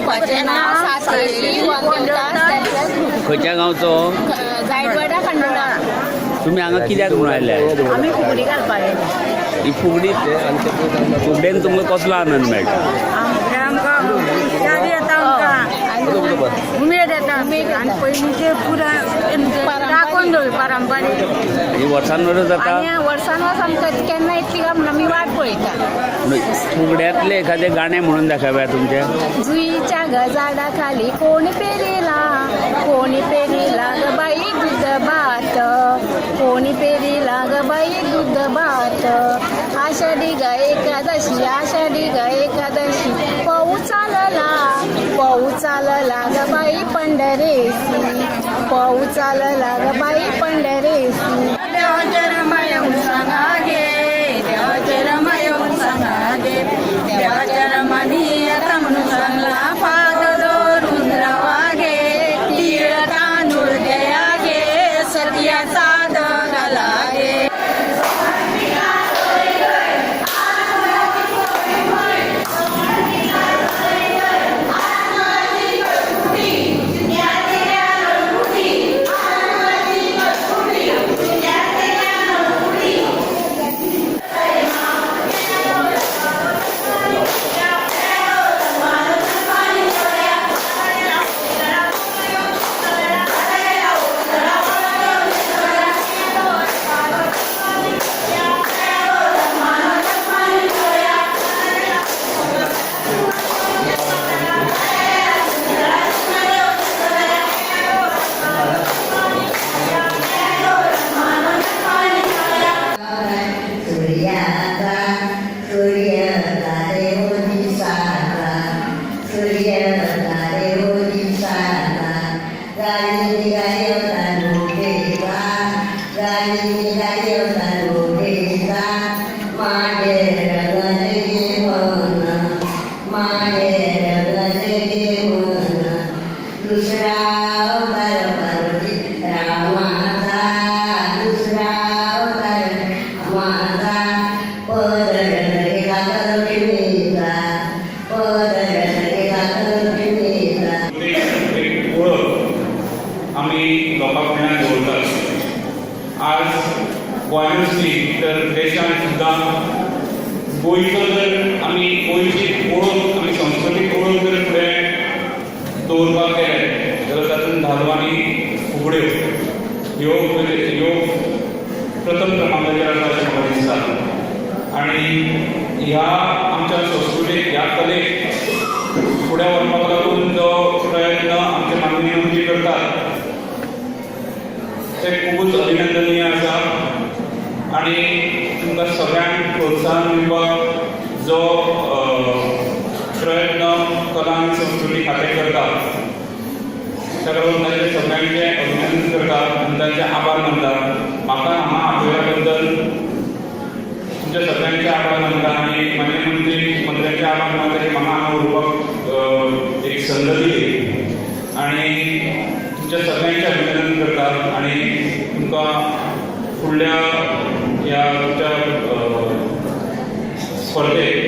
ग्रुपाचें नांव Sateri वनदेवता self group. खंयच्या गांवचो? जायटवाडा, खंडोळा. तुमी हांगा कित्याक म्हणून आयले? आमी फुगडी घालपाक येयले. ही फुगडी, फुगडेन तुमकां कसलो आनंद मेळटा? आमकां हुशारी येता, आमकां उमेद येता आनी पयलींचे पुराय राखून दवर पारंपारीक. ही वर्सान वर्स जाता. आनी वर्सान वर्स आमकां केन्ना येतली काय म्हणून आमी वाट पळयता. फुगड्यांतलें एखादें गाणें म्हणून दाखोवया तुमचें. जुईच्या ग झाडा खाली कोण पेरिला, कोणी पेरिला ग बाई दूध भात, कोणी पेरिला ग बाई दूध भात. आषाढी ग एकादशी, आषाढी ग एकादशी, पाऊ चालला, पाऊ चालला ग बाई पंढरेसी, पाऊ चालला ग बाई पंढरेसी. देवाचे रमायण सांगा गे, देवाचे रमायण सांगा गे, देवाच्या रमानी आता म्हणून सांगला, पाग धरून रावा गे, तीळ तांदूळ द्या गे, सतिया साद घाला गे. सूर्याचा सूर्य तारे ओदिसाचा, सूर्य तारे ओदिसाचा, गाणी गायो तालुकेचा, गाणी गायो तालुकेचा, मागे रंगले गे मन, मागे रंगले गे मन. दुसरा अवतार पार्वती रामाचा, दुसरा अवतार माझा, पदर लक्ष्मीचा, पदर लक्ष्मीचा. एक ओळख आमी लोकां कडल्यान दवरतात. आज गोंयांतूच न्ही तर देशांत सुद्दां गोंयचो जर आमी गोंयची ओळख, आमी संस्कृतीक ओळख जर फुडें दवरपाक गेले जाल्यार तातूंत धालो आनी फुगड्यो ह्यो ह्यो प्रथम क्रमांकाचेर आसा अशें म्हाका दिसता. आनी ह्या आमच्या संस्कृतीक, ह्या कलेक फुडें व्हरपाक लागून जो प्रयत्न आमचे माननीय मंत्री करतात ते खुबूच अभिनंदनीय आसा. आनी तुमकां सगळ्यांक प्रोत्साहन दिवपाक जो प्रयत्न कला आनी संस्कृती खातें करता, ताका लागून तांचे सगळ्यांचें अभिनंदन करता आनी तांचे आभार मानता. म्हाका हांगा आपयल्या बद्दल तुमच्या सगळ्यांचे आभार मानता आनी माननीय मंत्र्यांचे आभार मानता की म्हाका हांगा उलोवपाक एक संद दिली. आनी तुमच्या सगळ्यांचे अभिनंदन करता आनी तुमकां फुडल्या ह्या तुमच्या स्पर्धेक